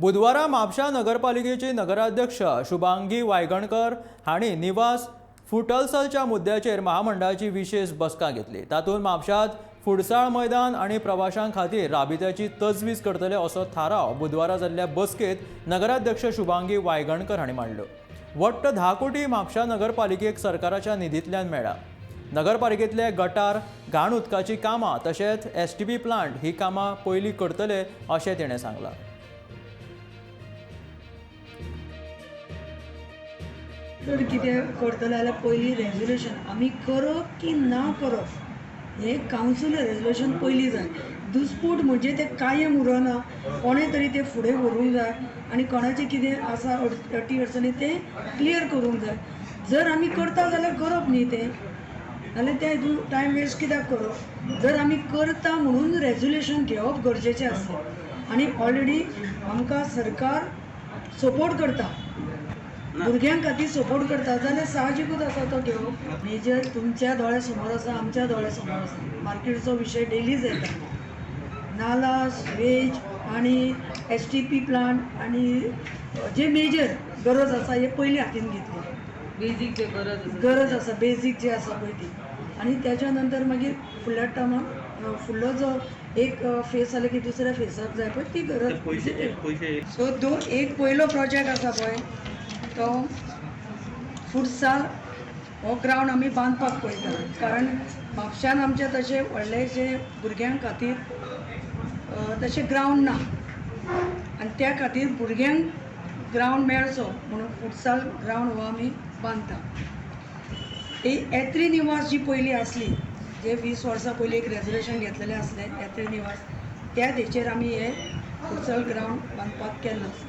बुधवारा म्हापशा नगरपालिकेची नगराध्यक्ष शुभांगी वायगणकर हांणी निवास फुटलसलच्या मुद्द्याचेर महामंडळाची विशेष बसका घेतली. तातूंत म्हापशांत फुटसाळ मैदान आनी प्रवाशां खातीर राबित्याची तजवीज करतले असो थाराव बुधवारा जाल्ल्या बसकेत नगराध्यक्ष शुभांगी वायगणकर हांणी मांडलो. वट्ट 10 कोटी म्हापशा नगरपालिकेक सरकाराच्या निधींतल्यान मेळ्ळा. नगरपालिकेतले गटार, घाण उदकाची कामां तशेंच एसटीपी प्लांट ही कामां पयलीं करतले अशें तिणें सांगलां. जर कितें करतले जाल्यार पयलीं रेजोल्युशन आमी करप की ना करप हें कावन्सिल रेजोल्युशन पयलीं जाय. दुस्पूट म्हणजे तें कायम उरना, कोणें तरी तें फुडें व्हरूंक जाय आनी कोणाचें कितें आसा अटी अडचणी तें क्लियर करूंक जाय. जर आमी करता जाल्यार करप न्ही तें, जाल्यार तें हितून टायम वेस्ट कित्याक करप. जर आमी करता म्हणून रेजोल्युशन घेवप गरजेचें आसलें आनी ऑलरेडी आमकां सरकार सपोर्ट करता, भुरग्यां खातीर सपोर्ट करता जाल्यार साहजिकूच आसा तो घेवप. मेजर तुमच्या दोळ्या समोर आसा, आमच्या दोळ्या समोर आसा. मार्केटचो विशय डेलीच येता. नाला, सुवेज आनी एसटीपी प्लांट आनी जे मेजर गरज आसा हे पयलीं हातीन घेतली. बेजीक जे गरज आसा, गरज आसा बेजीक जे आसा पळय ती, आनी त्याच्या नंतर मागीर फुडल्या टर्माक फुडलो जो एक फेस जालो की दुसऱ्या फेसाक जाय पळय ती गरज. पयशे. सो दो एक पयलो प्रोजेक्ट आसा पळय तो फुटसाल हो ग्रावंड आमी बांदपाक पळयता, कारण म्हापश्यान आमचे तशें व्हडलेशे भुरग्यां खातीर तशें ग्रावंड ना आनी त्या खातीर भुरग्यांक ग्रावंड मेळचो म्हणून फुटसाल ग्रावंड हो आमी बांदता. ही यात्री निवास जी पयलीं आसली, जे 20 वर्सां पयलीं एक रेजोल्युशन घेतलेलें आसलें यात्री निवास, त्या हेचेर आमी हे फुटसाल ग्रावंड बांदपाक केल्लो आसा.